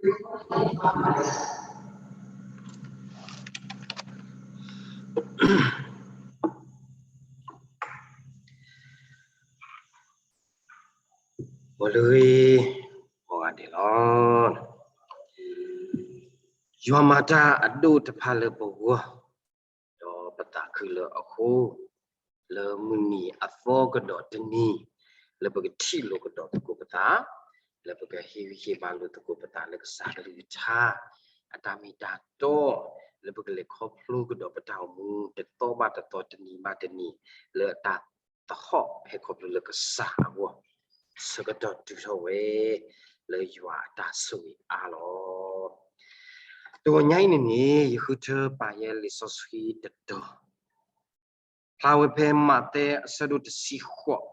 ဂီၤလၢအဂ့ၤ ဂီၤဂၤဒဲးလီၤ. ယွၤမၤတၢ်အဒိၣ်တဖၣ်လၢပဂီၢ်, ဒီးပသးခုလၢအဃိ, လၢမုၢ်နံၤအသီကဒီးတနံၤ, လၢပကထံၣ်လိာ်ကဒီးသကိးပသး, လၢပကဟ့ၣ်ဂံၢ်ဟ့ၣ်ဘါလိာ်သကိးပသးလၢကစၢ်ကလုၢ်ကထါ, အတၢ်မ့ၢ်တၢ်တီ, လၢပကလဲၤခီဖျိကဒီးပတၢ်အိၣ်မူ တသီဘၣ်တသီ တနံၤဘၣ်တနံၤ, လၢတၢ်သဟီၣ်ဟဲခီဖျိလၢကစၢ်အဂီၢ်, ဆၢကတီၢ်တုၤထီၣ်ဝဲ လၢယွၤအတၢ်ဆိၣ်ဂ့ၤအါလီၤ. တဂီၤညါအံၤန့ၣ်န့ၣ် ယဃုထၢပာ်ယဲလံာ်စီဆှံတတီၤ, ဖျါဝဲဖဲမးသဲအဆၢဒိၣ်တဆံဃိး,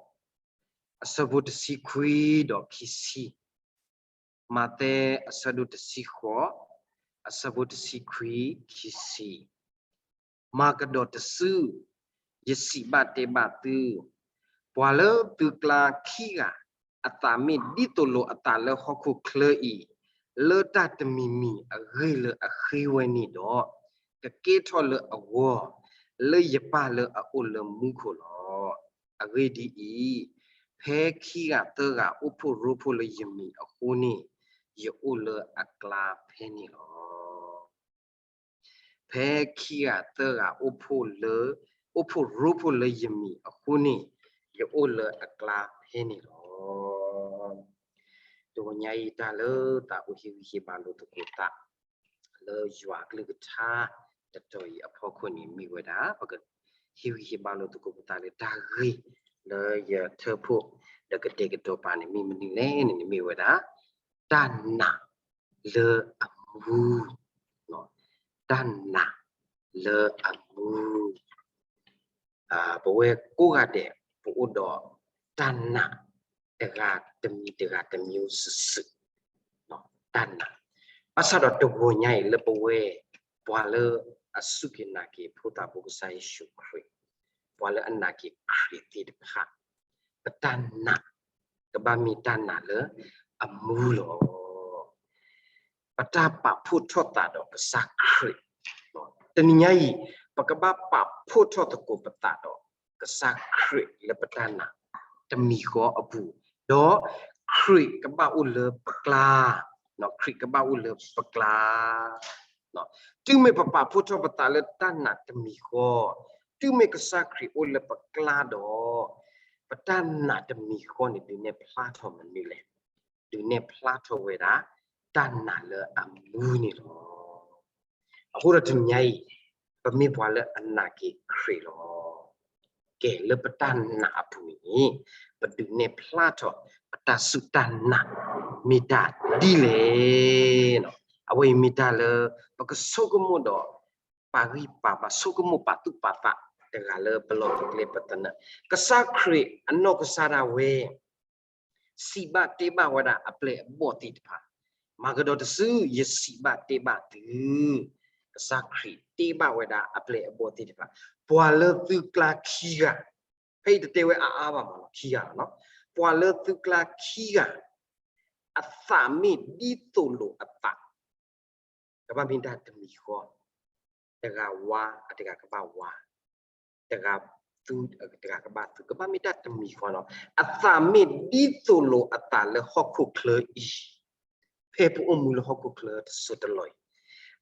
အဆၢဖိတဆံခွံဒီးခံဆံ, မးသဲအဆၢဒိၣ်တဆံဃိး, အဆၢဖိတဆံခွံ, ခံဆံ. မၤကဒီးတစု, ယစံးဘၣ်တဲဘၣ်သု, ပှၤလၢသုကျါခံဂၤ အသးမ့ၢ်ဒ်သိးလိာ်အသးလၢဟီၣ်ခိၣ်ချၢအံၤ, လၢတၢ်တမံၤမံၤအဂ့ၢ်လၢအဃ့ဝဲန့ၣ်ဒီး, ကကဲထီၣ်လၢအဂီၢ်, လၢယပၢ်လၢအအိၣ်လၢမူခိၣ်လီၤ. အဂ့ၢ်ဒ်အံၤ, ဖဲခံဂၤသၢဂၤအိၣ်ဖှိၣ်ရိဖှိၣ်လၢယမံၤအဃိန့ၣ်, ယအိၣ်လၢအကျါဖဲန့ၣ်လီၤ. ဖဲခံဂၤသၢဂၤအိၣ်ဖှိၣ်လၢ, အိၣ်ဖှိၣ်ရိဖှိၣ်လၢယမံၤအဃိန့ၣ်, ယအိၣ်လၢအကျါဖဲန့ၣ်လီၤ. တဂီၤညါအံၤတၢ်လၢသးအိၣ်ဟ့ၣ်ဂံၢ်ဟ့ၣ်ဘါလိာ်သကိးသး လၢယွၤအကလုၢ်ကထါတတီၤအံၤအဖီခိၣ်န့ၣ်မ့ၢ်ဝဲဒၣ်, ပကဟ့ၣ်ဂံၢ်ဟ့ၣ်ဘါလိာ်သကိးပသးလၢတၢ်ဂ့ၢ်လၢယထၢဖှိၣ် ဒီးကတဲာ်ကတီၤပာ်န့ၣ်မ့ၢ်မနုၤလဲၣ်န့ၣ် မ့ၢ်ဝဲဒၣ် တၢ်နာ်လၢအမူ, တၢ်နာ်လၢအမူ. ပဝဲကိးဂၤဒဲး ပအိၣ်ဒီးတၢ်နာ်တဂၤတမံၤတဂၤတမျိုးစုာ်စုာ်, တၢ်နာ်, ဘၣ်ဆၣ်ဒီးတဂီၤညါအံၤလၢပဝဲ ပှၤလၢအစူၢ်က့ၤနာ်က့ၤဖိသၣ်ဖိကစၢ်ယ့ၣ်ၡူးခရံာ်, ပှၤလၢအနာ်က့ၤခရံာ်သ့ၣ်တဖၣ်, ပတၢ်နာ် ကဘၣ်မ့ၢ်တၢ်နာ်လၢအမူလီၤ. ပတၢ်ပာ်ဖှိၣ်ထီၣ်သးဒီးကစၢ်ခရံာ်, တနံၤညါအံၤ ပကဘၣ်ပာ်ဖှိၣ်ထီၣ်သကိးပသးဒီးကစၢ်ခရံာ်လၢပတၢ်နာ်တမံၤဃီအပူၤ, ဒီးခရံာ်ကဘၣ်အိၣ်လၢပကျါ, ခရံာ်ကဘၣ်အိၣ်လၢပကျါ. တုၤမ့ၢ်ပပာ်ဖှိၣ်ထီၣ်ပသးလၢတၢ်နာ်တမံၤဃီ, တုၤမ့ၢ်ကစၢ်ခရံာ်အိၣ်လၢပကျါဒီး, ပတၢ်နာ်တမံၤဃီန့ၣ် ဒုးနဲၣ်ဖျါထီၣ်မနုၤလဲၣ်. ဒုးနဲၣ်ဖျါထီၣ်ဝဲဒၣ် တၢ်နာ်လၢအမူန့ၣ်လီၤ. အဃိဒီးတနံၤညါအံၤ ပမ့ၢ်ပှၤလၢအနာ်က့ၤခရံာ်လီၤ. ကဲ လၢပတၢ်နာ်အပူၤန့ၣ် ပဒုးနဲၣ်ဖျါထီၣ် ပတၢ်စူၢ်တၢ်နာ် မ့ၢ်တၢ်ဒ်လဲၣ်. အဝဲအံၤမ့ၢ်တၢ်လၢ ပကဆိကမိၣ်ဒီး ပာ်ဂံၢ်ပာ်ဘါ ဆိကမိၣ်ပာ်သူၣ်ပာ်သး တဂၤလၢပလီၢ်ပကျဲပသနၢၣ်, ကစၢ်ခရံာ်အနီၢ်ကစၢ်ဒၣ်ဝဲ စံးဘၣ်တဲဘၣ်ဝဲဒၣ်အပျဲၢ်အဘီၣ်သ့ၣ်တဖၣ်, မၤကဒီးတစု ယစံးဘၣ်တဲဘၣ်သု, ကစၢ်ခရံာ်တဲဘၣ်ဝဲဒၣ်အပျဲၢ်အဘီၣ်သ့ၣ်တဖၣ်, ပှၤလၢသုကျါခံဂၤ, ဖဲအံၤတတဲဝဲအါအါဘၣ်မးလီၤ ခံဂၤလီၤ, ပှၤလၢသုကျါခံဂၤ အသးမ့ၢ်ဒ်သိးလိာ်အသး ကဘၣ်မ့ၢ်တၢ်တမံၤဃီ, တဂၤဝါ အတဂၤကဘၣ်ဝါ, တဂၤသူ တဂၤကဘၣ်သူ, ကဘၣ်မ့ၢ်တၢ်တမံၤဃီလီၤ. အသးမ့ၢ်ဒ်သိးလိာ်အသးလၢဟီၣ်ခိၣ်ချၢအံၤ, ဖဲပအိၣ်မူလၢဟီၣ်ခိၣ်ချၢတစိၢ်တလီၢ်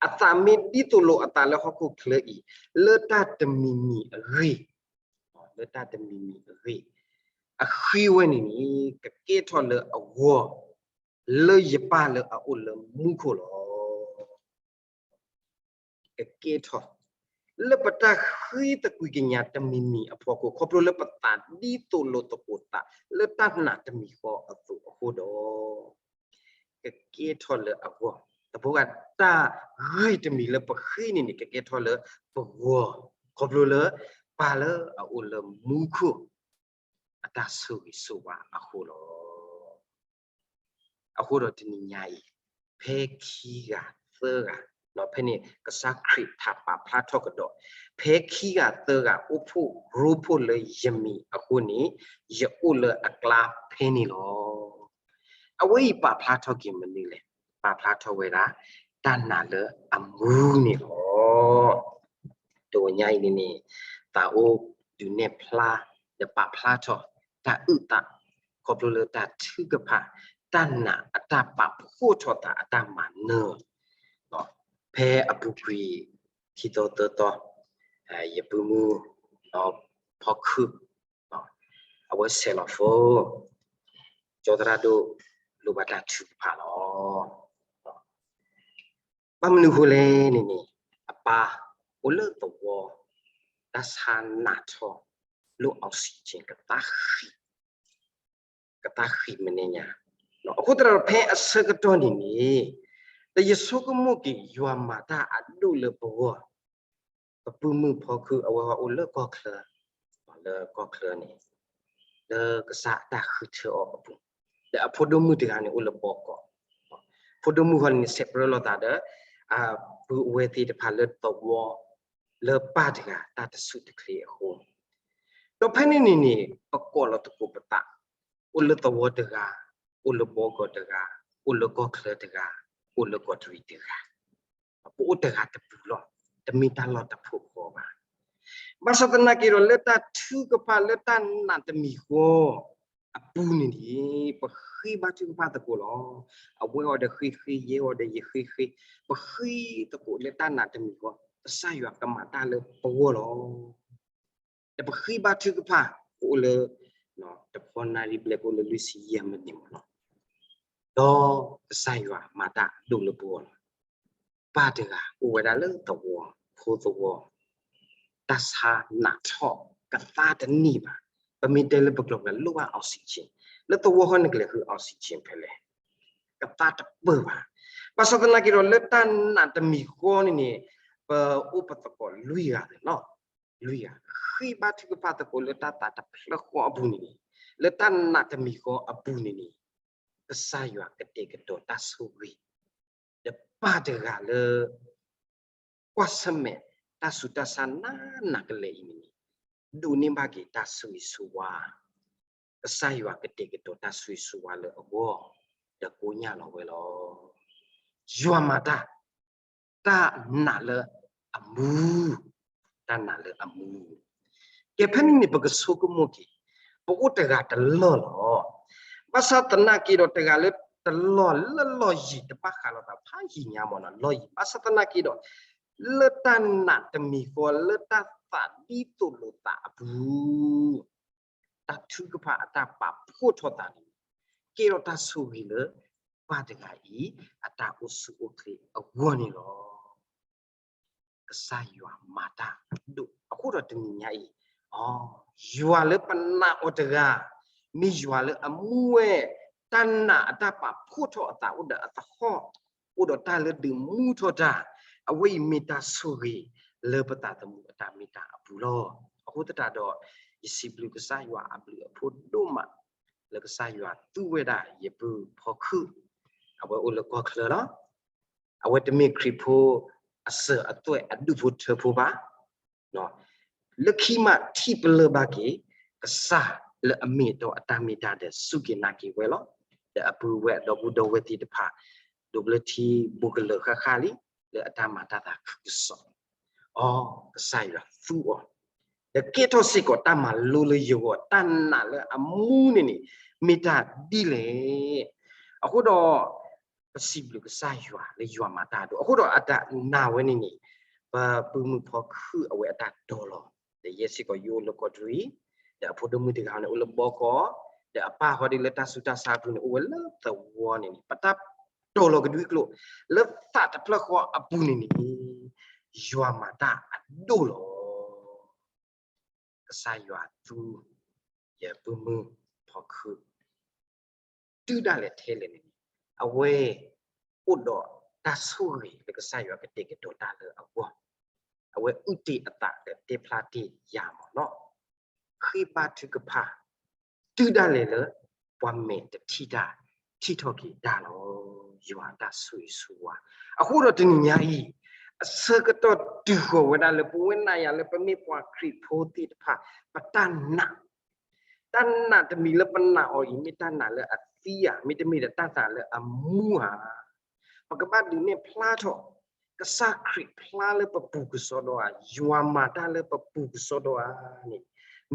အံၤ, အသးမ့ၢ်ဒ်သိးလိာ်အသးလၢဟီၣ်ခိၣ်ချၢအံၤ, လၢတၢ်တမံၤမံၤအဂ့ၢ်, လၢတၢ်တမံၤမံၤအဂ့ၢ်, အဃ့ဝဲန့ၣ်န့ၣ် ကကဲထီၣ်လၢအဂီၢ် လၢယပၢ်လၢအအိၣ်လၢမူခိၣ်လီၤ. ကကဲထီၣ် လၢပတၢ်ဃ့သကွံာ်ကညးတမံၤမံၤအဖီခိၣ် ခီဖျိလၢပသးဒ်သိးလိာ်သကိးသး လၢတၢ်နာ်တမံၤဃီအသိးအဃိဒီး ကကဲထီၣ်လၢအဂီၢ်, တဘိဂၤတၢ်ဂ့ၢ်တမံၤလၢပဃ့န့ၣ်န့ၣ် ကကဲထီၣ်လၢပဂီၢ် ခီဖျိလၢပၢ်လၢအအိၣ်လၢမူခိၣ် အတၢ်ဆိၣ်ဂ့ၤဆိၣ်ဝါအဃိလီၤ. အဃိဒီးတနံၤညါအံၤ ဖဲခံဂၤသၢဂၤ, ဖဲန့ၣ်ကစၢ်ခရံာ်ထးပာ်ဖျါထီၣ်ကဒီး, ဖဲခံဂၤသၢဂၤအိၣ်ဖှိၣ်ရိဖှိၣ်လၢယမံၤအဃိန့ၣ် ယအိၣ်လၢအကျါဖဲန့ၣ်လီၤ. အဝဲအံၤပာ်ဖျါထီၣ်က့ၤမနုၤလဲၣ်. ပာ်ဖျါထီၣ်ဝဲဒၣ် တၢ်နာ်လၢအမူန့ၣ်လီၤ. တဂီၤညါအံၤန့ၣ်န့ၣ် သးအိၣ်ဒုးနဲၣ်ဖျါ ဒီးပာ်ဖျါထီၣ်တၢ်အုၣ်သး ခီဖျိလၢတၢ်ထုကဖၣ် တၢ်နာ်အတၢ်ပာ်ဖှိၣ်ထီၣ်သးအတၢ်မၤနၢၤ ဖဲအပူၤကွံာ်ခံသီသၢသီ ယပုၢ်မုၣ် ဖီခုၣ် အဝဲဆဲးလီၤဖိ ကၠီသရၣ်ဒိၣ် လိၣ်ဘၣ်တၢ်ထုကဖၣ်လီၤ. ဘၣ်မနုၤအဃိလဲၣ်န့ၣ်န့ၣ် အပၢ်အိၣ်လၢသဝီ တၢ်ဆါနးထီၣ် လိၣ် oxygen ကသါဃံး ကသါဃံးမနံၤညါ. အဃိသတးဒီး ဖဲအဆၢကတီၢ်န့ၣ်န့ၣ် ဒီးယဆိကမိၣ်က့ၤ ယွၤမၤတၢ်အဒိၣ်လၢပဂီၢ် ပပုၢ်မုၣ်ဖီခုၣ် အဝဲဟီအိၣ်လၢကီၢ်ချၢ လၢကီၢ်ချၢန့ၣ် လၢကစၢ်အတၢ်ဃုထၢအီၤအပူၤ, ဒီးအဖိဒိၣ်မုၣ်တဂၤန့ၣ် အိၣ်လၢဘီကီး, ဖိဒိၣ်မုၣ်ဃီန့ၣ် ဆဲးပြၢလိာ်သးဒီး ပုၢ်ဝဲၢ်သ့ၣ်တဖၣ်လၢသဝီ လၢပၢ်တဂၤတၢ်တဆူၣ်တချ့အဃိ, ဒီးဖဲန့ၣ်န့ၣ်န့ၣ် ပကိးလီၤသကိးပသး, အိၣ်လၢသဝီတဂၤ, အိၣ်လၢဘီကီးတဂၤ, အိၣ်လၢကီၢ်ချၢတဂၤ, အိၣ်လၢကီးတရံးတဂၤ ပအိၣ်တဂၤတပူၤလီၤ. တမ့ၢ်တၢ်လီၢ်တဖုဃီဘၣ်. ဘၣ်ဆၣ်သနာ်က့ဒီး လၢတၢ်ထုကဖၣ်လၢတၢ်နာ်တမံၤဃီအပူၤန့ၣ်န့ၣ် ပဃ့ဘါထုကဖၣ်သကိးလီၤ. အဝဲအီၤဒီးဃ့ဃ့, ယဲအီၤဒီးယဃ့ဃ့, ပဃ့သကိးလၢတၢ်နာ်တမံၤဃီ ကစၢ်ယွၤကမၤတၢ်လၢပဂီၢ်လီၤ. ဒီးပဃ့ဘါထုကဖၣ် ပအိၣ်လၢ တဖီနၣ်ရံၣ်ဘျဲၣ် ကအိၣ်လၢလွံၢ်ဆံယဲၢ်မံးနံးမ့ၢ်နီၤ, ဒီးကစၢ်ယွၤမၤတၢ်အဒိၣ်လၢပဂီၢ်လီၤ. ပၢ်တဂၤအိၣ်ဝဲဒၣ်လၢသဝီ, ဖိသဝီ, တၢ်ဆါနးထီၣ်ကသါတန့ၢ်ဘၣ်. ပမ့ၢ်တဲလၢပကျိာ်ကျဲ လိၣ်ဘၣ် oxygen, လၢသဝီဃီန့ၣ်ကလဲၤဃု oxygen ဖဲလဲၣ်, ကသါတပၢၢ်ဘၣ်. ဘၣ်ဆၣ်သနာ်က့ဒီး လၢတၢ်နာ်တမံၤဃီန့ၣ်န့ၣ် ပအိၣ်ပသကိးလွံၢ်ဂၤလီၤ. လွံၢ်ဂၤ ဃ့ဘါထုကဖၣ်သကိးလၢတၢ်သးတဖျၢၣ်ဃီအပူၤန့ၣ်န့ၣ်, လၢတၢ်နာ်တမံၤဃီအပူၤန့ၣ်န့ၣ် ကစၢ်ယွၤကတဲာ်ကတီၤတၢ်ဆိၣ်ဂ့ၤ, ဒီးပၢ်တဂၤလၢ ကွၢ်ဆၢၣ်မဲာ် တၢ်ဆူးတၢ်ဆါနးနးကလဲာ်အံၤန့ၣ်န့ၣ် ဒိးန့ၢ်ဘၣ်က့ၤတၢ်ဆိၣ်ဂ့ၤဆိၣ်ဝါ, ကစၢ်ယွၤကတဲာ်ကတီၤတၢ်ဆိၣ်ဂ့ၤဆိၣ်ဝါလၢအဂီၢ် ဒီးကိညၢ်လီၤဝဲလီၤ. ယွၤမၤတၢ်, တၢ်နာ်လၢအမူ, တၢ်နာ်လၢအမူ. ကဲ ဖဲန့ၣ်န့ၣ် ပကဆိကမိၣ်က့ၤ, ပအိၣ်တဂၤတလီၢ်လီၤ. ဘၣ်ဆၣ်သနာ်က့ဒီး တဂၤလၢတလီၢ်လၢလီၢ်ယံၤ တဘၣ်ဃးလိာ်သးဖးယံၤညါမ့ၢ်နီၤ, လီၢ်ယံၤ. ဘၣ်ဆၣ်သနာ်က့ဒီး လၢတၢ်နာ်တမံၤဃီ လၢတၢ်သးဒ်သိးလိာ်သးအပူၤ တၢ်ထုကဖၣ်အတၢ်ပာ်ဖှိၣ်ထီၣ်သးန့ၣ် ကဲထီၣ်တၢ်ဆိၣ်ဂ့ၤလၢ ပၢ်တဂၤအံၤ အတၢ်အိၣ်ဆူၣ်အိၣ်ချ့အဂီၢ်န့ၣ်လီၤ. ကစၢ်ယွၤမၤတၢ်အဒိၣ်. အဃိဒီးတနံၤညါအံၤ, ယွၤလၢပနာ်အီၤတဂၤ, မ့ၢ်ယွၤလၢအမူဝဲ, တၢ်နာ်အတၢ်ပာ်ဖှိၣ်ထီၣ်အသးအိၣ်ဒီးအသဟီၣ်, အိၣ်ဒီးတၢ်လၢဒုးမူထီၣ်တၢ်, အဝဲအံၤမ့ၢ်တၢ်ဆိၣ်ဂ့ၤလၢပသးသမူအတၢ်မ့ၢ်တၢ်အပူၤလီၤ. အဃိသတးဒီး ယစံးဘျုးကစၢ်ယွၤအဘျုးအဖှိၣ်ဒိၣ်မး လၢကစၢ်ယွၤသူဝဲဒၣ်ယပုၢ်ဖီခုၣ်, အဝဲအိၣ်လၢကီၢ်ချၢလီၤ. အဝဲတမ့ၢ်ခရံာ်ဖိအစၢၤအသွဲၣ်အဒူၣ်ဖိထၢဖိဘၣ်. လၢခံမးထံၣ်ပလၢၢ်ဘၣ်က့ၤ ကစၢ်လၢအမ့ၢ်အတီအတၢ်မ့ၢ်တၢ်ဒီး စူၢ်က့ၤနာ်က့ၤဝဲလီၤ. ဒီးအပုၢ်ဝဲၢ်အဒီပုၢ်ဒီဝဲၢ်သ့ၣ်တဖၣ် ဒိးဘျၢထံဘိကလၢာ်ဃၣ်ဃၣ်လံ လၢအတၢ်မၤတၢ်သးခုကစီၣ်. အီ, ကစၢ်ယွၤသူအီၤ, ဒီးကဲထီၣ်စ့ၢ်ကီးတၢ်မၤလိလၢယဂီၢ်, တၢ်နာ်လၢအမူန့ၣ်န့ၣ် မ့ၢ်တၢ်ဒ်လဲၣ်. အဃိဒီး ပစံးဘျုးကစၢ်ယွၤလၢယွၤမၤတၢ်အဒိၣ်. အဃိဒီးအတၢ်နာ်ဝဲန့ၣ်န့ၣ် ပပုၢ်မုၣ်ဖီခုၣ်အဝဲအတၢ်တီလီၤ. ဒီးယဲစ့ၢ်ကီးယအိၣ်လၢကီးတရံး, ဒီးအဖိဒိၣ်မုၣ်တဂၤန့ၣ်အိၣ်လၢဘီကီး, ဒီးအပၢ်ဃီဒ်လၢတၢ်ဆူးတၢ်ဆါအပူၤန့ၣ် အိၣ်ဝဲလၢသဝီန့ၣ်န့ၣ် ပတၢ်တီလီၤကဒွံကျိာ် လၢသးတဖျၢၣ်ဃီအပူၤန့ၣ်န့ၣ် ယွၤမၤတၢ်အဒိၣ်လီၤ. ကစၢ်ယွၤသူ ယပုၢ်မုၣ်ဖီခုၣ် တုၤဒၣ်လဲာ်ထဲလဲၣ်န့ၣ်န့ၣ် အဝဲအိၣ်ဒီးတၢ်ဆိၣ်ဂ့ၤလၢကစၢ်ယွၤကတဲာ်ကတီၤတၢ်လၢအဂီၢ်, အဝဲအုၣ်တ့ၢ်အသးဒီးတဲဖျါတ့ၢ်ယၤမ့ၢ်နီၤ, ဃ့ဘါထုကဖၣ် တုၤဒၣ်လဲာ်လၢ ပှၤမဲာ်တထံၣ်တၢ် ထံၣ်ထီၣ်က့ၤတၢ်လီၤ. ယွၤအတၢ်ဆိၣ်ဂ့ၤဆိၣ်ဝါ. အဃိဒီးတနံၤညါအံၤ အဆၢကတီၢ်တုၤဃီၤဝဲဒၣ်လၢပဝဲနၤယၤလၢပမ့ၢ်ပှၤခရံာ်ဖိသ့ၣ်တဖၣ် ပတၢ်နာ် တၢ်နာ်တမံၤလၢပနာ်အီၤအံၤ မ့ၢ်တၢ်နာ်လၢအသံဧါ, မ့တမ့ၢ်ဒီးတၢ်နာ်လၢအမူဧါ. ပကဘၣ်ဒုးနဲၣ်ဖျါထီၣ် ကစၢ်ခရံာ်ဖျါလၢပပူၤကစီဒီဧါ, ယွၤမၤတၢ်လၢပပူၤကစီဒီဧါန့ၣ်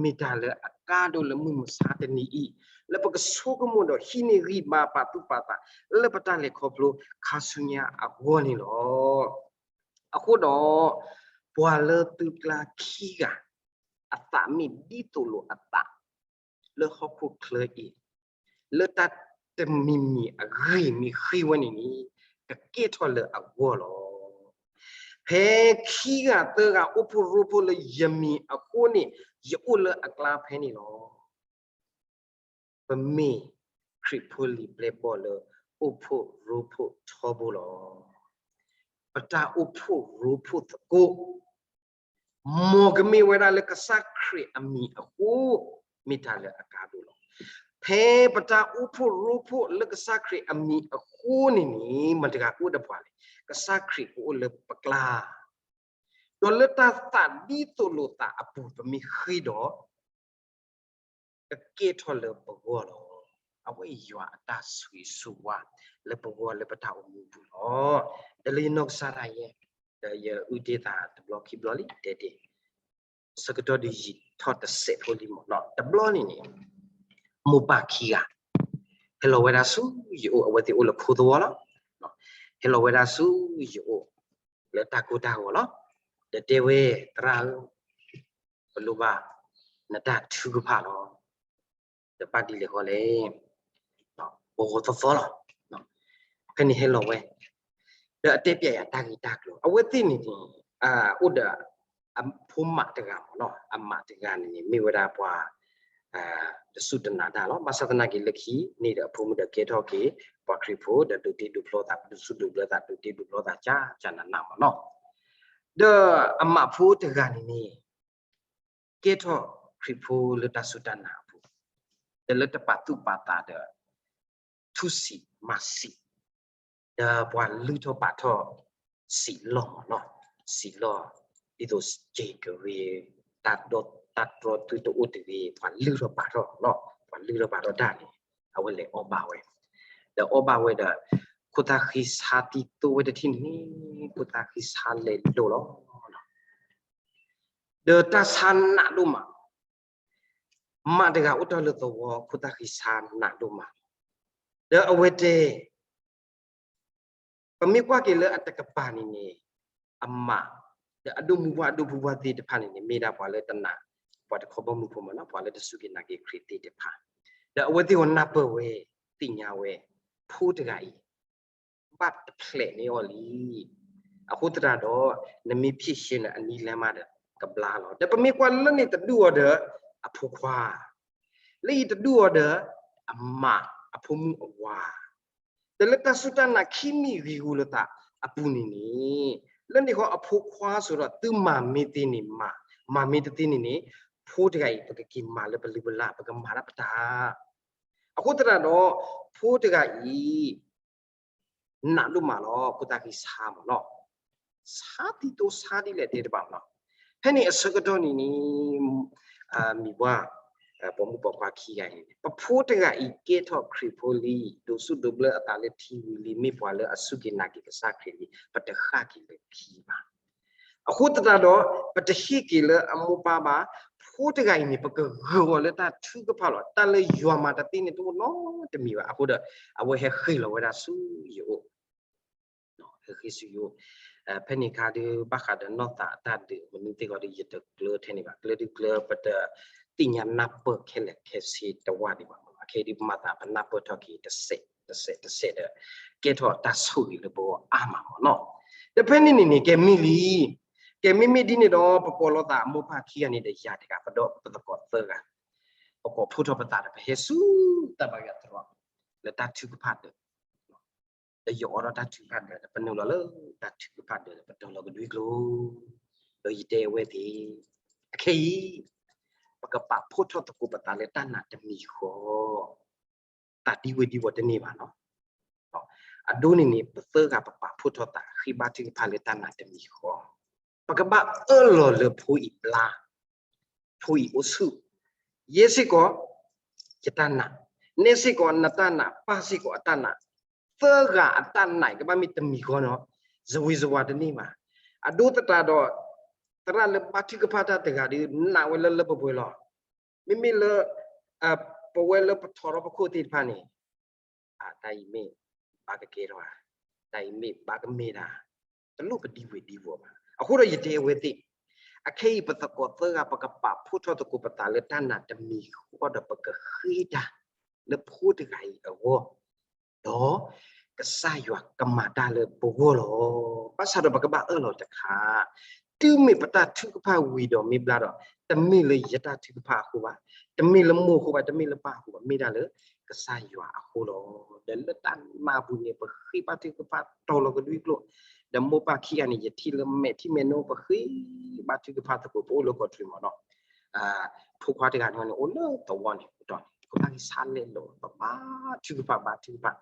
မ့ၢ်တၢ်လၢအကါဒိၣ်လၢမုၢ်မဆါတနံၤအံၤ လၢပကဆိကမိၣ်ဒီးဟံးန့ၢ်ဂံၢ်ဘါပာ်သူၣ်ပာ်သး လၢပတၢ်လဲၤခီဖျိခါဆူညါအဂီၢ်န့ၣ်လီၤ. အဃိဒီး ပှၤလၢသုကျါခံဂၤ အသးမ့ၢ်ဒ်သိးလိာ်အသး လၢဟီၣ်ခိၣ်ချၢအံၤ လၢတၢ်တမံၤမံၤအဂ့ၢ်မ့ၢ်ဃ့ဝဲန့ၣ်န့ၣ် ကကဲထီၣ်လၢအဂီၢ်လီၤ. ဖဲခံဂၤသၢဂၤအိၣ်ဖှိၣ်ရိဖှိၣ်လၢယမံၤအဃိန့ၣ် ယအိၣ်လၢအကျါဖဲန့ၣ်လီၤ. ပမ့ၢ်ခရံာ်ဖိလံၤပျဲၢ်ဘီၣ်လၢအိၣ်ဖှိၣ်ရိဖှိၣ်ထီဘိလီၤ. ပတၢ်အိၣ်ဖှိၣ်ရိဖှိၣ်သကိး မ်ကမ့ၢ်ဝဲဒၣ်လၢကစၢ်ခရံာ်အမံၤအဃိ မ့ၢ်တၢ်လၢအကါဒိၣ်လီၤ. ဖဲပတၢ်အိၣ်ဖှိၣ်ရိဖှိၣ်လၢကစၢ်ခရံာ်အမံၤအဃိန့ၣ်န့ၣ် မတၤဂၤကအိၣ်ဒီးပှၤလဲၣ်, ကစၢ်ခရံာ်ကအိၣ်လၢပကျါ ဒီးလၢတၢ်သးဒ်သိးလိာ်သးအပူၤပမ့ၢ်ဃ့ဒီး ကကဲထီၣ်လၢပဂီၢ်လီၤ. အဝဲယွၤအတၢ်ဆိၣ်ဂ့ၤဆိၣ်ဝါလၢပဂီၢ်လၢပတၢ်အိၣ်မူပူၤလီၤ. ဒီးလၢယနီၢ်ကစၢ်ဒၣ်ယဲ ဒီးယအုၣ်တ့ၢ်သးတဘျီခံဘျီလံ တဲတ့ၢ် ဆၢကတီၢ်ဒုးယံာ်ထီၣ်တစဲးဖိလံမ့ၢ်နီၤ, တဘျီန့ၣ်န့ၣ် မိၢ်ပၢ်ခံဂၤ ဟဲလီၤဝဲဒၣ်ဆူယအိၣ်, အဝဲသ့ၣ်အိၣ်လၢခိသဝီလီၤ. ဟဲလီၤဝဲဒၣ်ဆူယအိၣ် လၢတၢ်ကိၢ်တၢ်ဂီၤလီၤ. ဒီးတဲဝဲ, သရၣ်ဧၢ, ပလိၣ်ဘၣ်နတၢ်ထုကဖၣ်လီၤ. ဒီးဘၣ်ဒ်လဲၣ်ဃီလဲၣ်, ပဂီၤသီသီလီၤ. ဖဲန့ၣ်ဟဲလီၤဝဲ ဒီးအတဲပျဲယၤတၢ်ဂ့ၢ်တၢ်ကျိၤ, အဝဲသ့ၣ်န့ၣ်န့ၣ် အိၣ်ဒီး အဖိမးတဂၤမ့ၢ်နီၤ, အမးတဂၤန့ၣ်န့ၣ် မ့ၢ်ဝဲဒၣ်ပှၤ တစူၢ်တနာ်တၢ်လီၤ. ဘၣ်ဆၣ်သနာ်က့လၢခံန့ၣ်ဒီး အဖိမုၣ်ဒီးကဲထီၣ်က့ၤ ပှၤခရံာ်ဖိ ဒီးဒိးတ့ဒိးဖျီသး ဒိးစူၢ်ဒိးဘျၢသး ဒိးတ့ဒိးဖျီသး ကၢ်ကၢ်နးနးမ့ၢ်နီၤ. ဒီးအမးဖိတဂၤန့ၣ်န့ၣ် ကဲထီၣ်ခရံာ်ဖိလၢတၢ်စူၢ်တၢ်နာ်အပူၤ, ဒီးလၢတပာ်သူၣ်ပာ်သးဒီး ထူစံးမၤစံး, ဒီးပှၤလုၢ်ထီၣ်ပာ်ထီၣ်စံးလီၢ်မ့ၢ်နီၤ, စံးလီၢ် ဒ်သိးစ့ကရ့ တၢ်ဒီတၢ်တြီသုတအိၣ်တဂ့ၤ, ပှၤလုၢ်ထီၣ်ပာ်ထီၣ်လီၤ, ပှၤလုၢ်ထီၣ်ပာ်ထီၣ်တၢ်န့ၣ် အဝဲလဲၤအီၣ်ဘၣ်ဝဲ, ဒီးအီၣ်ဘၣ်ဝဲဒီး ခိၣ်သၣ်ဃံဆါတံၢ်တိၢ်ဝဲတထံၣ်န့ၣ် ခိၣ်သၣ်ဃံဆါလဲၤဒိၣ်လီၤ. ဒီးတၢ်ဆါနးဒိၣ်မး, မးတဂၤအိၣ်တ့ၢ်လၢသဝီ ခိၣ်သၣ်ဃံဆါနးဒိၣ်မး, ဒီးအဝဲတဲ ပမ့ၢ်ကွၢ်က့ၤလၢအတကပၤန့ၣ်န့ၣ် အမး ဒီးအဒိၣ်မူဘၣ်အဒိၣ်ဖုဘၣ်သ့ၣ်တဖၣ်န့ၣ်န့ၣ် မ့ၢ်ဒၣ်ပှၤလၢတနာ်, ပှၤတခီဘီမုၢ်ဖိမ့ၢ်နီၤ, ပှၤလၢတစူၢ်က့ၤနာ်က့ၤခရံာ်သ့ၣ်တဖၣ်, ဒီးအဝဲသ့ၣ်အီၤနၢ်ပၢၢ်ဝဲ သ့ၣ်ညါဝဲ ဖိတဂၤအံၤ ဘၣ်တဖျဲးန့ၢ်အီၤလံ. အဃိသတးဒီး နမ့ၢ်ဖြေရှင်းလၢအနံၤလဲမးဒီး ကဘျါလီၤ. ဒီးပမ့ၢ်ကွၢ်လၢန့ၣ်တဒူၣ်အီၤဒီး အဖိခွါ, လၢအံၤတဒူၣ်အီၤဒီး အမး အဖိမုၣ်အဝၤ, ဒီးလၢတၢ်စူၢ်တၢ်နာ်ခံမံၤဂ့ၤဂူၤလိာ်သးအပူၤန့ၣ်န့ၣ်, လၢန့ၣ်ဃီအဖိခွါစ့ၢ်ဒီး သုမၤမ့ၢ်သ့န့ၣ်မၤ, မၤမ့ၢ်တသ့န့ၣ်န့ၣ်, ဖိတဂၤအံၤ ပကက့ၤမၤလၢပလုၢ်ပလၢ် ပကမၤတၢ်ပတၢ် အဃိသတးဒီး ဖိတဂၤအံၤ နးဒိၣ်မးလီၤ, ခိၣ်သၣ်ဃံဆါမ့ၢ်နီၤ, ဆါတံၢ်တိၢ်ဆါဒ်လဲၣ်တဲတဘၣ်မ့ၢ်နီၤ, ဖဲန့ၣ်အဆၢကတီၢ်န့ၣ်န့ၣ် မံၤပှၢ် ပိာ်မုၣ်ပိာ်ခွါခံဂၤအံၤန့ၣ် ပဖိတဂၤအံၤကဲထီၣ်ခရံာ်ဖိလံ, ဒိးစူၣ်ဒိးဘျၢအသးလၢထံဝံၤလံ, မ့ၢ်ပှၤလၢအစူၢ်က့ၤနာ်က့ၤကစၢ်ခရံာ်လံ, ပတဃၣ်က့ၤလၢခံဘၣ်. အဃိသတးဒီး ပတဟ့ၣ်က့ၤလၢအမိၢ်ပၢ်ဘၣ်, ဖိတဂၤအံၤန့ၣ် ပကဂုာ်အီၤလၢတၢ်ထုကဖၣ်လီၤ. တၢ်လၢယွၤမၤတသ့န့ၣ် တအိၣ်နီတမံၤဘၣ်. အဃိဒီး အဝဲဟဲဃ့ၢ်လီၤဝဲဒၣ်ဆူယအိၣ် ဟဲဃ့ၢ်ဆူယအိၣ်, ဖဲန့ၣ်အခါဒုး ဘၣ်ဃးဒီးနီၢ်သးအတၢ်ဒုး မနုၤသ့ၣ်ဂီၤဒီး ယတကျၢထဲန့ၣ်ဘၣ်, ကျၢဒုးကျၢ ပတသ့ၣ်ညါနၢ်ပၢၢ်ခဲလၢာ်ခဲဆ့တဝၢ်ဒံးဘၣ်မ့ၢ်နီၤ, ခဲအံၤဒုးပမၤသး ပနၢ်ပၢၢ်ထီၣ်က့ၤတစဲးတစဲးတစဲးဒီး ကဲထီၣ်တၢ်ဆိၣ်ဂ့ၤလၢပဂီၢ်အါမးမ့ၢ်နီၤ. ဒီးဖဲန့ၣ်န့ၣ်န့ၣ် ကဲမ့ၢ်လံ, ကဲမ့မ့ၢ်ဒ်န့ၣ်ဒီး ပကိးလီၤသးအမိၢ်ပၢ်ခံဂၤန့ၣ်ဒီး ယၤတဂၤ ပဒီးပသကိးသၢဂၤ, ပကိးဖှိၣ်ထီၣ်ပသးဒီး ပဟဲဆူတၢ်ဘါယွၤသရိာ် လၢတၢ်ထုကဖၣ်ဒၢး ဒီးယအိးထီၣ်တၢ်ထုကဖၣ်ဒၢးဒီး ပနုာ်လီၤလၢတၢ်ထုကဖၣ်ဒၢးဒီး ပတီၤလီၤကဒွံကျိာ်, ဒီးယတဲအဝဲသ့ၣ်, အခဲအံၤ ပကပာ်ဖှိၣ်ထီၣ်သကိးပသးလၢတၢ်နာ်တမံၤဃီ, သးဒံဝဲဒံဝီၤတန့ၢ်ဘၣ်နီၤ. အဒိန့ၣ်န့ၣ် ပသၢဂၤပပာ်ဖှိၣ်ထီၣ်သး ဃ့ဘါထုကဖၣ်လၢတၢ်နာ်တမံၤဃီ, ပကဘၣ်အၢၣ်လီၤလၢဖိအံၤဘျါ ဖိအံၤအိၣ်ဆူၣ်, ယဲစ့ၢ်ကီး ယတၢ်နာ်, နဲစ့ၢ်ကီးနတၢ်နာ်, ပၢ်စ့ၢ်ကီးအတၢ်နာ်, သၢဂၤအတၢ်နာ်ကဘၣ်မ့ၢ်တမံၤဃီနီၤ, စဝံၤစဝၤတန့ၢ်ဘၣ်. အဒိသတးဒီး သရၣ်လၢဘါထုကဖၣ်တၢ်တဂၤဒီး နာ်ဝဲလၢလၢပှဲၤပှဲၤလီၤ. မ့မ့ၢ်လၢ ပဝဲလၢပထီၣ်ထီပခိၣ်သ့ၣ်တဖၣ်န့ၣ် တၢ်အံၤမ့ၢ်ဘၣ်ကကဲထီၣ်ဧါ, တၢ်အံၤမ့ၢ်ဘၣ်ကမ့ၢ်တၢ်, တလိၣ်ပဒံဝ့ၤဒံဝီၤဘၣ်. အဃိဒီးယတဲအဝဲသ့ၣ်, အခဲအံၤပသကိးသၢဂၤ ပကပာ်ဖှိၣ်ထီၣ်သကိးပသးလၢတၢ်နာ်တမံၤဃီဒီး ပကဃ့တၢ်လၢဖိတဂၤအံၤအဂီၢ် ဒီးကစၢ်ယွၤကမၤတၢ်လၢပဂီၢ်လီၤ. ဘၣ်ဆၣ်ဒီးပကဘၣ်အၢၣ်လီၤတခါ, တုၤမ့ၢ်ပတၢ်ထုကဖၣ်ဝံၤဒီးမ့ၢ်ဘျါဒီး, တမ့ၢ်လၢယတၢ်ထုကဖၣ်အဃိဘၣ်, တမ့ၢ်လၢမိၢ်အဃိဘၣ်, တမ့ၢ်လၢပၢ်အဃိဘၣ်, မ့ၢ်ဒၣ်လၢကစၢ်ယွၤအဃိလီၤ. ဒီးလၢတၢ်မၤပူၤန့ၣ် ပဃ့ဘါထုကဖၣ်တီၤလီၤကဒွံကျိာ်, ဒီးမိၢ်ပၢ်ခံဂၤန့ၣ် ယထံၣ်လၢမဲာ်ထံမဲာ်နိ ပဃ့ဘါထုကဖၣ်သကိး ပအိၣ်လၢကီၢ်ချၢမ့ၢ်နီၤ ဖိခွါတဂၤန့ၣ် အိၣ်လၢသဝီန့ၣ် အတီၢ်န့ၣ် ပဘၣ်ဂံၢ်ဆါလဲလိာ် ပဘါထုကဖၣ်ဘါထုကဖၣ်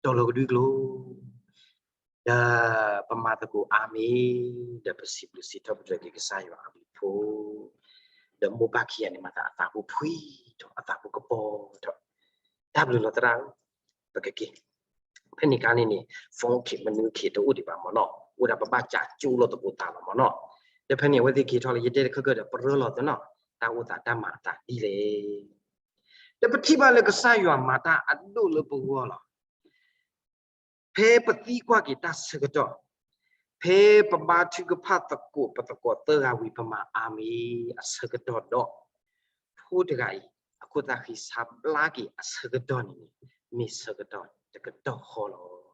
တီၤလီၤကဒွံကျိာ်, ဒီးပမၤသကိးအါမံၤ, ဒီးပစံးဘျုးစံးထီၣ်ပတြၢၤက့ၤကစၢ်ယွၤအဘျုးအဖှိၣ်, ဒီးမိၢ်ပၢ်ခံဂၤန့ၣ် မၤသးအသးဖိဖှံထီၣ် အသးဖိကပီၤထီၣ်, တၢ်ဘျုးလီၤသရၣ်ဧၢ, ပကက့ၤ ဖဲန့ၣ်အခါန့ၣ်န့ၣ် phone ခံး မနုၤခံး တအိၣ်ဒံးဘၣ်မ့ၢ်နီၤ, အိၣ်ဒၣ်ပဘၣ်ကးကၠိလိာ်သကိးသးလီၤမ့ၢ်နီၤ, ဒီးဖဲန့ၣ် အဝဲသ့ၣ်က့ၤထီၣ်လၢယတဲတခါခါဒီး ပရၢလီၤသနီၤ, တၢ်အိၣ်သးတၢ်မၤအသးဒ်လဲၣ်, ဒီးပထံၣ်ဘၣ်လၢကစၢ်ယွၤမၤတၢ်အဒိၣ်လၢပဂီၢ်လီၤ. ဖဲပသံကွၢ်က့ၤတၢ်ဆၢကတီၢ်, ဖဲပဘါထုကဖၣ်သကိးပသကိးသၢဂၤဝံၤ ပမၤအါမံၤအဆၢကတီၢ်ဒီး ဖိတဂၤအံၤ အခိၣ်သးဃံဆါဘျါက့ၤအဆၢကတီၢ်န့ၣ်န့ၣ် မ့ၢ်ဆၢကတီၢ်တကတီၢ်ဃီလီၤ.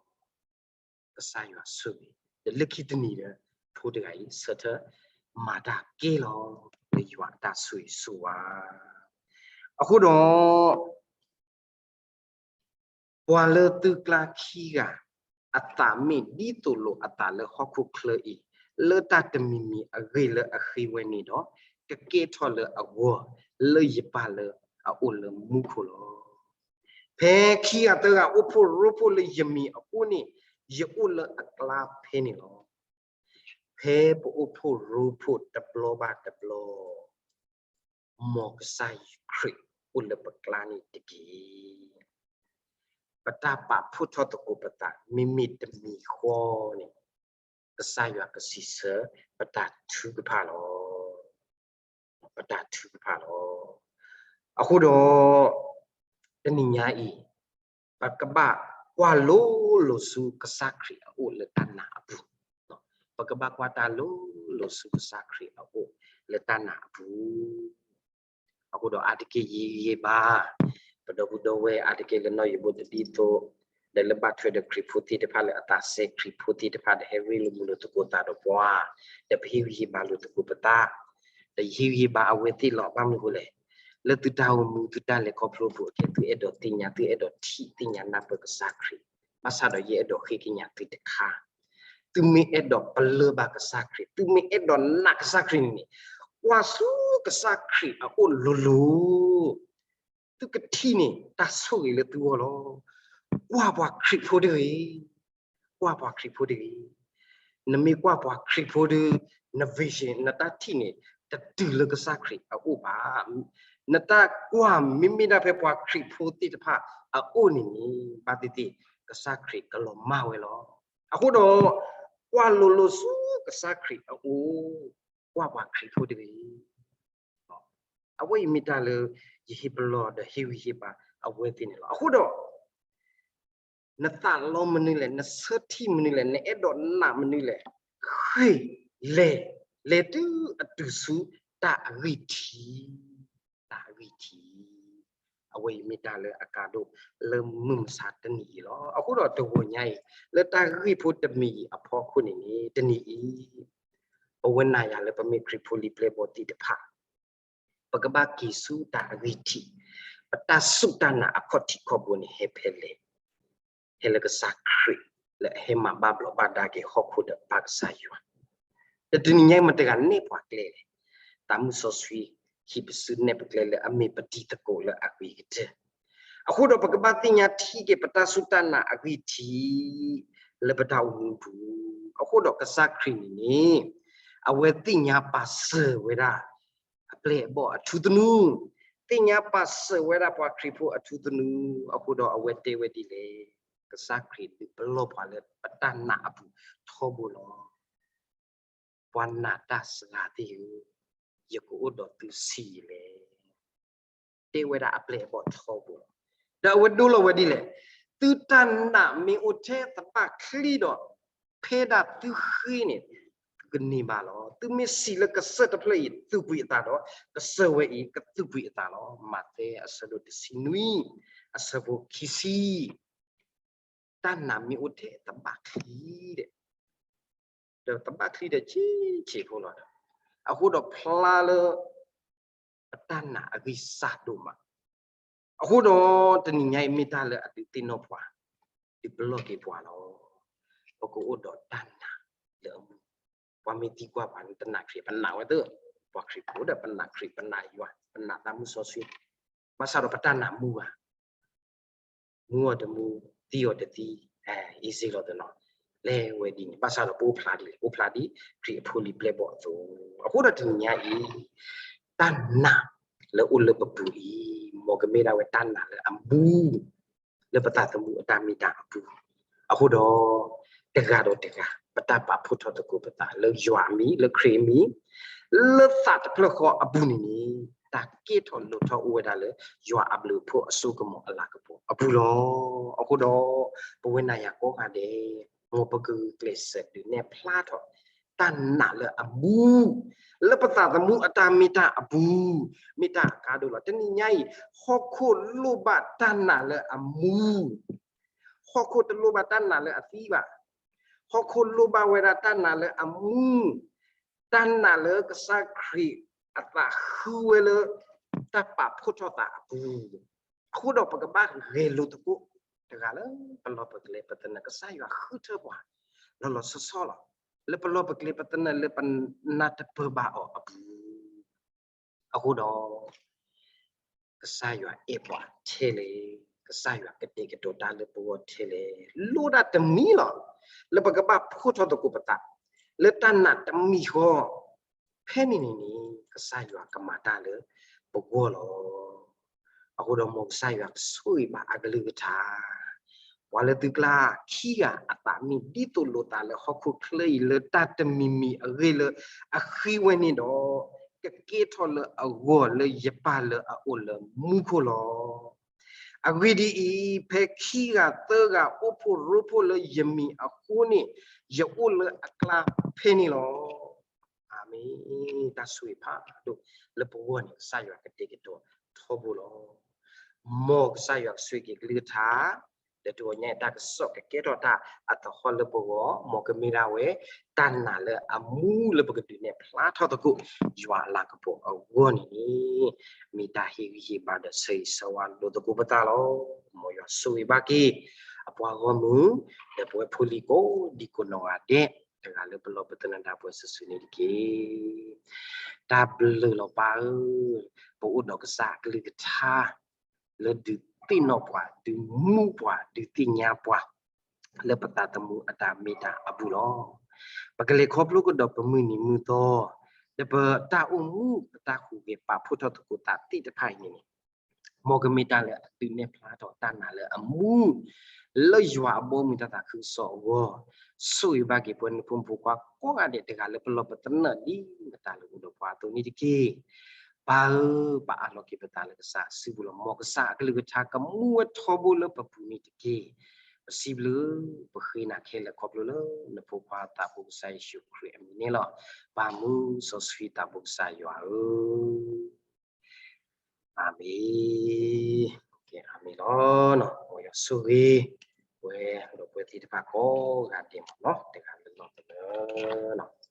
ကစၢ်ယွၤဆိၣ်ဂ့ၤ, ဒီးလၢခံတနံၤဒီး ဖိတဂၤအံၤ ဆၢထၢၣ်မၤတၢ်ကဲလီၤ လၢယွၤအတၢ်ဆိၣ်ဂ့ၤဆိၣ်ဝါ. အဃိဒီး ပှၤလၢသုကျါခံဂၤ အသးမ့ၢ်ဒ်သိးလိာ်အသးလၢဟီၣ်ခိၣ်ချၢအံၤ, လၢတၢ်တမံၤမံၤအဂ့ၢ်လၢအဃ့ဝဲန့ၣ်ဒီး, ကကဲထီၣ်လၢအဂီၢ် လၢယပၢ်လၢအအိၣ်လၢမူခိၣ်လီၤ. ဖဲခံဂၤသၢဂၤအိၣ်ဖှိၣ်ရိဖှိၣ်လၢယမံၤအအိၣ်န့ၣ်, ယအိၣ်လၢအကျါဖဲန့ၣ်လီၤ. ဖဲပအိၣ်ဖှိၣ်ရိဖှိၣ်တဘျီဘၣ်တဘျီ, မ်ကစၢ်ခရံာ်အိၣ်လၢပကျါန့ၣ်တက့ၢ်. ပတၢ်ပာ်ဖှိၣ်ထီၣ်သကိးပသး မ့မ့ၢ်တမံၤဃီန့ၣ်, ကစၢ်ယွၤကစံးဆၢပတၢ်ထုကဖၣ်လီၤ. ပတၢ်ထုကဖၣ်လီၤ. အဃိဒီး တနံၤညါအံၤ ပကဘၣ်ကွၢ်လိၤလိၤဆူကစၢ်ခရံာ်အအိၣ်လၢတၢ်နာ်အပူၤ, ပကဘၣ်ကွၢ်တၢ်လိၤလိၤဆူကစၢ်ခရံာ်အအိၣ်လၢတၢ်နာ်အပူၤ. အဃိဒီးအါတက့ၢ်ယဟ့ၣ်ဂံၢ်ဟ့ၣ်ဘါ ပဒီပုၢ်ဒီဝဲၢ်အါတက့ၢ်လၢနီၢ်ယိးဘိတဒ်သိး, ဒီးလၢဘၣ်ထွဲဒီးခရံာ်ဖိသ့ၣ်တဖၣ်လၢအသးစဲခရံာ်ဖိသ့ၣ်တဖၣ်ဒီးဟဲရ့လိာ်မုာ်လိာ်သကိးသးဒီးပှၤ, ဒီးပဟ့ၣ်ဂံၢ်ဟ့ၣ်ဘါလိာ်သကိးပသး, ဒီးယဟ့ၣ်ဂံၢ်ဟ့ၣ်ဘါအဝဲသ့ၣ်လီၤ. ဘၣ်မနုၤအဃိလဲၣ်, လၢသုတၢ်အိၣ်မူသုတၢ်လဲၤခီဖျိအပူၤအခဲ သုအဲၣ်ဒိးသ့ၣ်ညါ သုအဲၣ်ဒိးထံၣ်သ့ၣ်ညါနၢ်ပၢၢ်ကစၢ်ခရံာ်, ဘၣ်ဆၣ်ဒီးယအဲၣ်ဒိးဃ့ကညးသုတခါ သုမ့ၢ်အဲၣ်ဒိးပလၢၢ်ဘၣ်ကစၢ်ခရံာ်, သုမ့ၢ်အဲၣ်ဒိးနာ်ကစၢ်ခရံာ်န့ၣ်န့ၣ်, ကွၢ်ဆူကစၢ်ခရံာ်အအိၣ်လိၤလိၤ, သုကထံၣ်န့ၢ်တၢ်ဆိၣ်ဂ့ၤလၢသုဂီၢ်လီၤ. ကွၢ်ပှၤခရံာ်ဖိတဂ့ၤ, ကွၢ်ပှၤခရံာ်ဖိတဂ့ၤ. နမ့ၢ်ကွၢ်ပှၤခရံာ်ဖိဒီး န vision နတၢ်ထံၣ်န့ၣ် တတုၤလၢကစၢ်ခရံာ်အအိၣ်ဘၣ်. နတၢ်ကွၢ်မ့မ့ၢ်ဒၣ်ဖဲပှၤခရံာ်ဖိသ့ၣ်တဖၣ်အအိၣ်န့ၣ်န့ၣ် ဘၣ်သ့ၣ်သ့ၣ် ကစၢ်ခရံာ်ကလီၤမၢ်ဝဲလီၤ. အဃိဒီး ကွၢ်လိၤလိၤဆူကစၢ်ခရံာ်အအိၣ်, ကွၢ်ပှၤခရံာ်ဖိတဂ့ၤ. အဝဲအံၤမ့ၢ်တၢ်လၢယဟ့ၣ်ပလီၢ်ဒီးဟ့ၣ်ဂံၢ်ဟ့ၣ်ဘါအဝဲသ့ၣ်န့ၣ်လီၤ. အဃိဒီး နသးလီမနုၤလဲၣ်, နဆၢထံၣ်မနုၤလဲၣ်, နအဲၣ်ဒိးနာ်မနုၤလဲၣ်, ဃ့ၢ်, လဲၤ, လဲၤတုၤအတုၤဆူတၢ်အဂံၢ်ထံး, တၢ်အဂံၢ်ထံး. အဝဲအံၤမ့ၢ်တၢ်လၢအကါဒိၣ်လၢမုၢ်မဆါတနံၤအံၤလီၤ. အဃိဒီးတဂီၤညါအံၤ လၢတၢ်ဂ့ၢ်ဖိတမံၤအံၤအဖီခိၣ်န့ၣ်န့ၣ် တနံၤအံၤ ပဝဲနၤယၤလၢပမ့ၢ်ခရံာ်ဖိလံၤပျဲၢ်ဘီသ့ၣ်တဖၣ် ပကဘၣ်က့ၤဆူတၢ်အဂံၢ်ထံး, ပတၢ်စူၢ်တၢ်နာ်အခီၣ်ထံးခီၣ်ဘိန့ၣ်ဟဲဖဲလဲၣ်, ဟဲလၢကစၢ်ခရံာ်လၢအဟဲမၤဘၣ်ဘျီးဘၣ်ဒါက့ၤဟီၣ်ခိၣ်ဒီးပၢ်ကစၢ်ယွၤ, ဒီးတနံၤညါအံၤမတၤတဂၤနဲၣ်ပှၤကျဲလဲၣ်, တၢ်မုၢ်စီဆှံ ဟံးပစုနဲၣ်ပကျဲလၢအမ့ၢ်ပတံၤသကိးလၢအဂ့ၤကတၢၢ်, အဃိဒီးပကဘၣ်သ့ၣ်ညါထံက့ၤပတၢ်စူၢ်တၢ်နာ်အဂံၢ်ထံး လၢပတၢ်အိၣ်မူပူၤ, အဃိဒီးကစၢ်ခရံာ်န့ၣ်န့ၣ် အဝဲသ့ၣ်ညါပာ်စၢၤဝဲဒၣ် အပျဲၢ်အဘီၣ်အထူသနူ, သ့ၣ်ညါပာ်စၢၤဝဲဒၣ်ပှၤခရံာ်ဖိအထူသနူ, အဃိဒီးအဝဲတဲဝဲဒ်လဲၣ် ကစၢ်ခရံာ်ဒုးပလီၢ်ပှၤလၢပတၢ်နာ်အပူၤထီဘိလီၤ. ပှၤနာ်တၢ်စှၤသ့ၣ်ဧၢ, ယကအိၣ်ဒီးသုဆံးယံာ်လဲၣ်. တဲဝဲဒၣ်အပျဲၢ်အဘီၣ်ထီဘိလီၤ. ဒီးအဝဲဒိလီၤဝဲဒ်လဲၣ်, သုတၢ်နာ်မ့ၢ်အိၣ်ထဲသဘၣ်ချံဒီး ဖဲဒၣ်သုဃ့န့ၣ် သုကန့ၢ်ဘၣ်လီၤ. သုမ့ၢ်စံးလၢကစၢၢ်တဖျၢၣ်အံၤ သူၣ်ကွံာ်အသးဒီး ကစၢၢ်ဝဲအံၤကသူၣ်ကွံာ်အသးလီၤ. မးသဲအဆၢဒိၣ်တဆံနွံ အဆၢဖိခံဆံ တၢ်နာ်မ့ၢ်အိၣ်ထဲသဘၣ်ချံဒီး, ဒီးသဘၣ်ချံဒီးဆံးဆံးဖိလီၤဒီး, အဃိဒီးဖျါလၢ ပတၢ်နာ်အဂံၢ်စၢ်ဒိၣ်မး. အဃိဒီးတနံၤညါအံၤမ့ၢ်တၢ်လၢအဒုးသ့ၣ်နီၣ်ပှၤ, ဒုးပလီၢ်က့ၤပှၤလီၤ. ပကအိၣ်ဒီးတၢ်နာ်လၢအမူ, ပှၤမ့ၢ်သံကွၢ်ပှၤန့ၣ် တနာ်ခရံာ် ပနာ်ဝဲသ့, ပှၤခရံာ်ဖိဒီးပနာ်ခရံာ် ပနာ်ယွၤ ပနာ်သးမုၢ်စီဆှံ, ဘၣ်ဆၣ်ဒီးပတၢ်နာ်မူဘၣ် မူအီၤတမူ, သံအီၤတသံ, အ့စ့လီၤသနီၤ, လဲၤဝဲဒ်န့ၣ် ဘၣ်ဆၣ်ဒီးပအိၣ်ဖျါဒ်လဲၣ်, အိၣ်ဖျါဒ်ခရံာ်အဖိလံၤပျဲၢ်ဘီၣ်အသိး, အဃိဒီးတနံၤညါအံၤ တၢ်နာ်လၢအိၣ်လၢပပူၤအံၤ မ်ကမ့ၢ်ဒၣ်ဝဲတၢ်နာ်လၢအမူ လၢပသးသမူအတၢ်မ့ၢ်တၢ်အပူၤ, အဃိဒီး တဂၤဒီးတဂၤ ပတၢ်ပာ်ဖှိၣ်ထီၣ်သကိးပသးလၢယွၤအမံၤ လၢခရံာ်အမံၤ လၢသးတဖျၢၣ်ဃီအပူၤန့ၣ်န့ၣ် တၢ်ကဲထီၣ်လိၣ်ထီၣ်အိၣ်ဝဲဒၣ်လၢ ယွၤအဘျုးအဖှိၣ်အစိကမီၤအလၤကပီၤအပူၤလီၤ. အဃိဒီး ပဝဲနၤယၤကိးဂၤဒဲး မ်ပကဂုာ်ကျဲးစၢးဒုးနဲၣ်ဖျါထီၣ် တၢ်နာ်လၢအမူ လၢပသးသမူအတၢ်မ့ၢ်တၢ်အပူၤ, မ့ၢ်တၢ်အကါဒိၣ်လီၤ. တနံၤညါအံၤ ဟီၣ်ခိၣ်လိၣ်ဘၣ်တၢ်နာ်လၢအမူ, ဟီၣ်ခိၣ်တလိၣ်ဘၣ်တၢ်နာ်လၢအသံဘၣ်, ဟီၣ်ခိၣ်လိၣ်ဘၣ်ဝဲဒၣ်တၢ်နာ်လၢအမူ, တၢ်နာ်လၢကစၢ်ခရံာ်အသးဃုဝဲလၢ တၢ်ပာ်ဖှိၣ်ထီၣ်သးအပူၤ, အဃိဒီးပကဘၣ်ဂဲၤလိာ်သကိး တဂၤလၢပလီၢ်ပကျဲပသနၢၣ် ကစၢ်ယွၤဃုထၢပှၤ လီၤလီၤဆီဆီလီၤ. လၢပလီၢ်ပကျဲပသနၢၣ်လၢပနၢ်တပၢၢ်ဘၣ်အီၤအပူၤ, အဃိဒီး ကစၢ်ယွၤအဲၣ်ပှၤထဲလဲၣ်, ကစၢ်ယွၤကတဲာ်ကတီၤတၢ်လၢပဂီၢ်ထဲလဲၣ်, လိၣ်ဒၣ်တမံၤလီၤ. လၢပကဘၣ်ဖှိၣ်ထီၣ်သကိးပသး လၢတၢ်နာ်တမံၤဃီ ဖဲန့ၣ်န့ၣ်န့ၣ် ကစၢ်ယွၤကမၤတၢ်လၢပဂီၢ်လီၤ. အဃိဒီးမ်ကစၢ်ယွၤကဆိၣ်ဂ့ၤဘၣ်အကလုၢ်ကထါ ပှၤလၢသုကျါခံဂၤအသးမ့ၢ်ဒ်သိးလိာ်သးလၢဟီၣ်ခိၣ်ချၢအံၤ လၢတၢ်တမံၤမံၤအဂ့ၢ်လၢအဃ့ဝဲန့ၣ်ဒီး ကကဲထီၣ်လၢအဂီၢ်လၢယပၢ်လၢအအိၣ်လၢမူခိၣ်လီၤ. အဂ့ၢ်ဒ်အံၤ, ဖဲခံဂၤသၢဂၤအိၣ်ဖှိၣ်ရိဖှိၣ်လၢယမံၤအဃိန့ၣ် ယအိၣ်လၢအကျါဖဲန့ၣ်လီၤ. အၤမ့ၣ်, တၢ်ဆိၣ်ဂ့ၤဖးဒိၣ်လၢပဂီၢ်န့ၣ် ကစၢ်ယွၤကတဲာ်ကတီၤထီဘိလီၤ. မ်ကစၢ်ယွၤကဆိၣ်ဂ့ၤက့ၤကလုၢ်ကထါ ဒီးတဂီၤညါအံၤတၢ်ကစီၣ်ကကဲထီၣ်တၢ်အသဟီၣ်လၢပဂီၢ် မ်ကမ့ၢ်ဒၣ်ဝဲ တၢ်နာ်လၢအမူလၢပကဒုးနဲၣ်ဖျါထီၣ်သကိး ယွၤအလၤကပီၤအဂီၢ်န့ၣ်န့ၣ် မ့ၢ်တၢ်ဟ့ၣ်ဂံၢ်ဟ့ၣ်ဘါဒီးဆၢဂ့ၤဆၢဝါလိာ်သကိးပသးလီၤ. မ်ယွၤဆိၣ်ဂ့ၤဘၣ်က့ၤ အပှၤဂီၢ်မုၢ် ဒီးပဝဲဖိလံၤကိးဒံကိးနီၢ်ဂၤဒဲး တဂၤလၢပလီၢ်ပသနၢၣ်ဒၣ်ပှဲၤစုာ်စုာ်န့ၣ်တက့ၢ်. တၢ်ဘျုးလီၤပၢ်ဧၢ, ပအိၣ်ဒီးကစၢ်အကလုၢ်ကထါ လၢဒုးသ့ၣ်နီၣ်ပှၤ, ဒုးမူပှၤ, ဒုးသ့ၣ်ညါပှၤ လၢပသးသမူအတၢ်မ့ၢ်တၢ်အပူၤလီၤ. ပကလဲၤခီဖျိကဒီးပမုၢ်နံၤမုၢ်သီ လၢပတၢ်အိၣ်မူပတၢ်ဟူးဂဲၤပာ်ဖှိၣ်ထီၣ်သကိးသးသ့ၣ်တဖၣ်အံၤန့ၣ်န့ၣ် မ်ကမ့ၢ်တၢ်လၢအဒုးနဲၣ်ဖျါထီၣ်တၢ်နာ်လၢအမူ လၢယွၤအဘီအမုၢ်တၢ်သးခုကစီၣ်အဂီၢ်, ဆိၣ်ဂ့ၤဘၣ်က့ၤပဝဲနဖိမုၣ်ဖိခွါကိးဂၤဒဲး တဂၤလၢပလီၢ်ပသနၢၣ်ဒ်နတၢ်လုၢ်အူဒီးပှၤအသိးန့ၣ်တက့ၢ်. ပၢ်ဧၢ, ပအးလီၤက့ၤပသးလၢကစၢ်အစုပူၤလီၤ. မ်ကစၢ်အကလုၢ်ကထါကမူဝဲထီဘိလၢပပူၤန့ၣ်တက့ၢ်. ပစံးဘျုး ပဃ့နၤခဲလၢာ်ခီဖျိလၢနဖိခွါသးဘိကစၢ်ယ့ၣ်ၡူးခရံာ်အမံၤန့ၣ်လီၤ. ပၢ်မုၢ်စီဆှံသးဘိကစၢ်ယွၤဧၢ အၤမ့ၣ်, အၤမ့ၣ်လီၤ. မ်ယွၤဆိၣ်ဂ့ၤ ပဝဲဒီးပဝဲသ့ၣ်တဖၣ်ကိးဂၤဒဲးမ့ၢ်နီၤ တဂၤလၢလီၢ်ပလၢလီၤ.